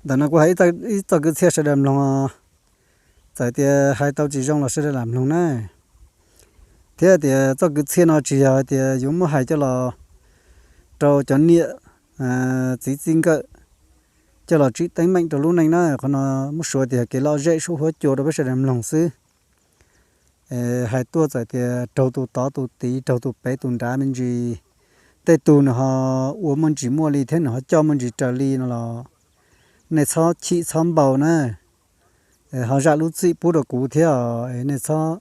Ntawm no kuv hais ib txoj kwv txhiaj sawv daws mloog, txawm tias hais tau tsis zoo los sawv daws lam mloog na. Thiab tias txoj kwv txhiaj no tsis yog hais tias yuav muab hais coj los rau cov niam txiv txij nkawm coj los tsim teeb meem rau lub neej na. Qhov no muab suav tias kev lom zem sub huab cua rau peb sawv daws mloog xwb. Hais tuaj txawm tias raug tus tod tus tid, raug tus pem tus nrad me ntsis, tej tug nws ho ua muaj ntsis muaj li thiab nws ho coj muaj ntsis raws li no los nej txhob chim txhob npau na. Ho zam lub txim pub rau kuv thiab, nej txhob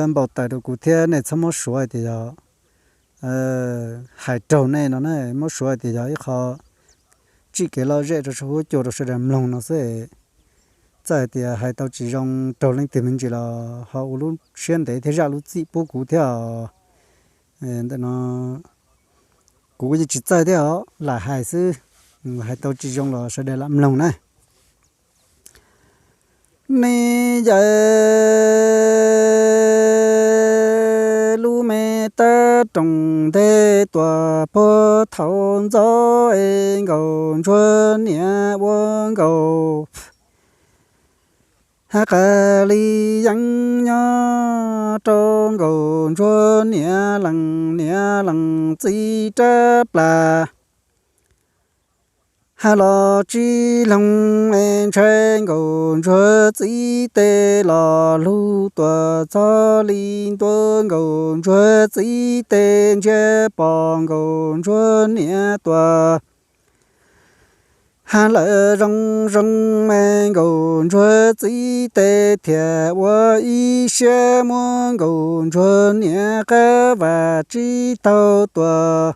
npau taws rau kuv thiab nej txhob muab suav tias yog hais raug nej no na, muab suav tias yog ib qho tsim kev lom zem rau sub huab cua rau sawv daws mloog no xwb. Txawm hais tias hais tau tsis zoo raug leej twg me ntsis los ho ua lub siab ntev thiab zam lub txim pub kuv thiab os. Ntawm no kuv yeej tsis txawj thiab os, lam hais xwb, hais tau tsis zoo los sawv daws lam mloog na. Nej yawm lub me tab roog nteg tuaj puag thaum ntxov es Nkaus Ntsuag niam ua nkaus ha qas li yeeb nyob rau Nkaus Ntsuag niam lees niam lees txiv rab plas. Ha los tsis loog es ntshai Nkaus Ntsuag txiv tes los lug tuaj txog li ntua Nkaus Ntsuag txiv tes ntsia pom Nkaus Ntsuag niam tuaj. Ha lawm zoo zoo es Nkaus Ntsuag txiv tes thiaj ua ib siab muab Nkaus Ntsuag niam qab vas tsib taug tuaj.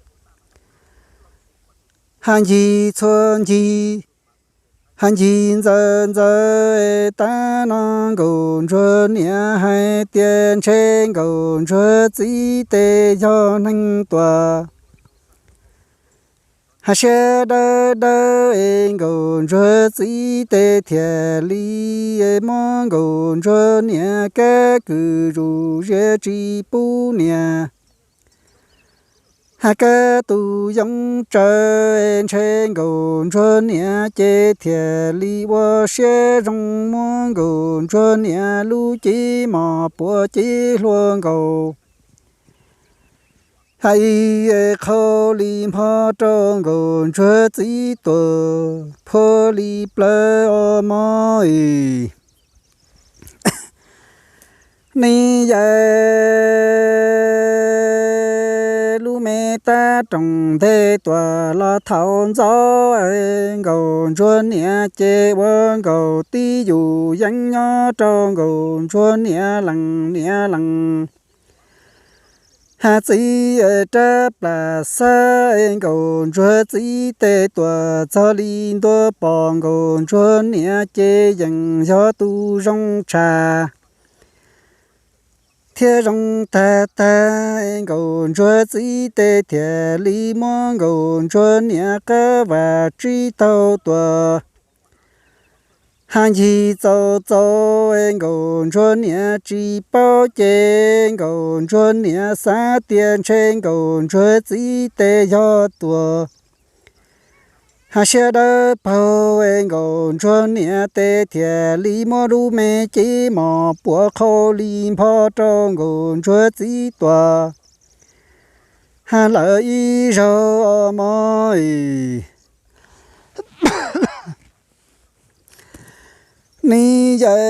Ha ncig txhua ncig, ha ncig ntxaws ntxaws, tab no Nkaus Ntsuag niam hais tias ntshe Nkaus Ntsuag txiv tes yog neeg tuaj. Ha siab dawb dawb es Nkaus Ntsuag txiv tes thiaj li muab Nkaus Ntsuag niam kab kws zus ziab tsis pub niam. Ha kab tus yoov tsawv, ntshe Nkaus Ntsuag niam ces thiaj li ua siab zoo muab Nkaus Ntsuag niam lub cev mos puav cev hlua nkaus. Ha ib qho li npho rau Nkaus Ntsuag txiv tuaj phua li plawv os mog. Nej yawm lub me tab roog nteg tuaj los thaum ntxov, Nkaus Ntsuag niam ces ua nkaus tib yus yeeb nyob rau Nkaus Ntsuag niam lees niam lees. Ha txiv rab plas xab, Nkaus Ntsuag txiv tes tuaj txog li ntua pom Nkaus Ntsuag niam ces yeej yog tus zoo tshaj. Thiab zoo tag tag, Nkaus Ntsuag txiv tes thiaj li muab Nkaus Ntsuag niam qab vas tsib taug tuaj. Ha ncig txaus txaus, Nkaus Ntsuag niam tsis paub ces Nkaus Ntsuag niam xav tias ntshe Nkaus Ntsuag txiv tes yog tuag. Ha siab dawb paug, Nkaus Ntsuag niam tes thiaj li muab lub me cev mos puav qhau li npho rau Nkaus Ntsuag txiv tuaj. Ha lawm ib zaug os mog. Nej yawm,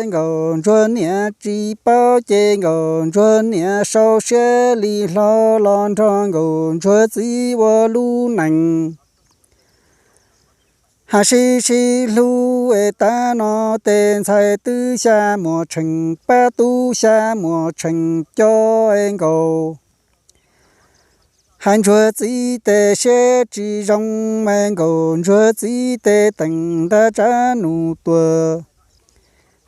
Nkaus Ntsuag niam tsis paub ces Nkaus Ntsuag niam sau siab li hlo los nrog Nkaus Ntsuag txiv ua lub neej. Ha sib sib hlub es tab no tes ntxhais twb xya muas tsheej pab tub xya muas tsheej cov es Nkaus. Ha Ntsuag txiv tes siab tsis zoo, Nkaus Ntsuag txiv tes teem nrab tsab nus tuag.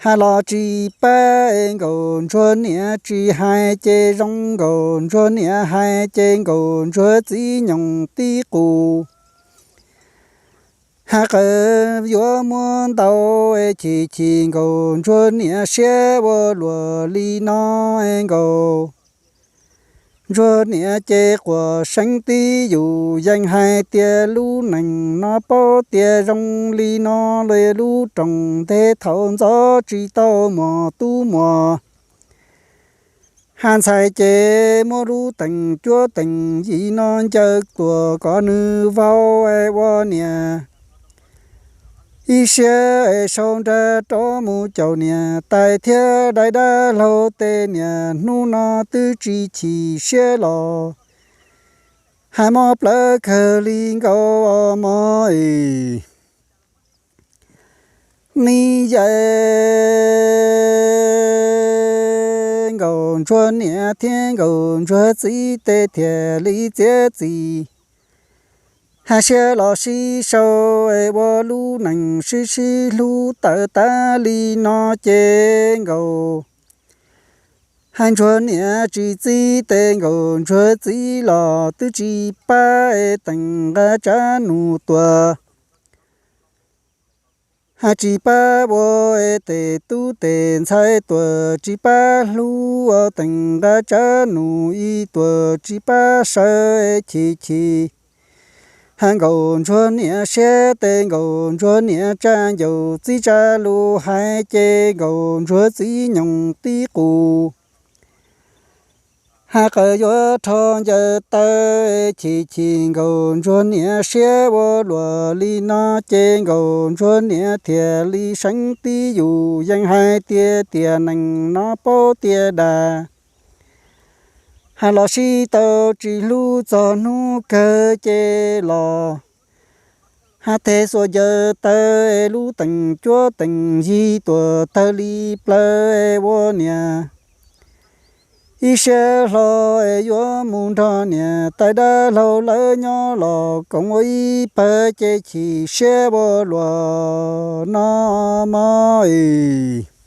Ha los tsis pab, Nkaus Ntsuag niam tsis hais ces zoo, Nkaus Ntsuag niam hais ces Nkaus Ntsuag txiv nyoos tib qus. Ha qawv yuav muab ntaus, chim chim Nkaus Ntsuag niam siab ua luaj li no, Nkaus Ntsuag niam ces quas seeb tib yus yeej hais tias lub neej no paub tias zoo li no li lub rooj ntej thaum ntxov tsis tau muaj tub muaj. Hab ntxhais ces muab lub teem cuab teem yig no ncaws tuam kom nws vau es ua niam ib siab es sau nra rov mus caum niam tais thiab dai dab laug tej niam hnub no twb tsis chim siab los hais mob plawv kawg li nkaus os mog. Nib yais nkaus ntsuag niam thiab nkaus ntsuag txiv tej thiaj li txiav txim hais siab los sib sau es ua lub neej sib sib hlub tawm tas li no ces nkaus hais ntsuag niam tsis txib tej nkaus ntsuag txiv los twb tsis pab es teem nqa tsav num tuaj hab tsis pab ua es tes tub tes ntxhais tuaj tsis pab hlub ua teem nqa tsav num ib tuaj tsis pab sawv es chim chim hab nkaus ntsuag niam siab tes nkaus ntsuag niam tsa ncaus txiv tsa lus hais ces nkaus ntsuag txiv nyoos tib qus hab qawm yuav rho ncaws taw chim chim nkaus ntsuag niam siab ua luaj li no ces nkaus ntsuag niam thiaj li seeb tib yus yeej hais tias tiam neej no paub tias dag hab los sib tau tsis hlub txog hnub kawg ces los hab teg xuas ncaws taw es lub teem cuab teem yig tuam tawg li plawv es ua niam ib siab hlo es yuav mus nrog niam tais dab laug lawv nyob los koom ua ib pawg ces chim siab ua luaj no mog.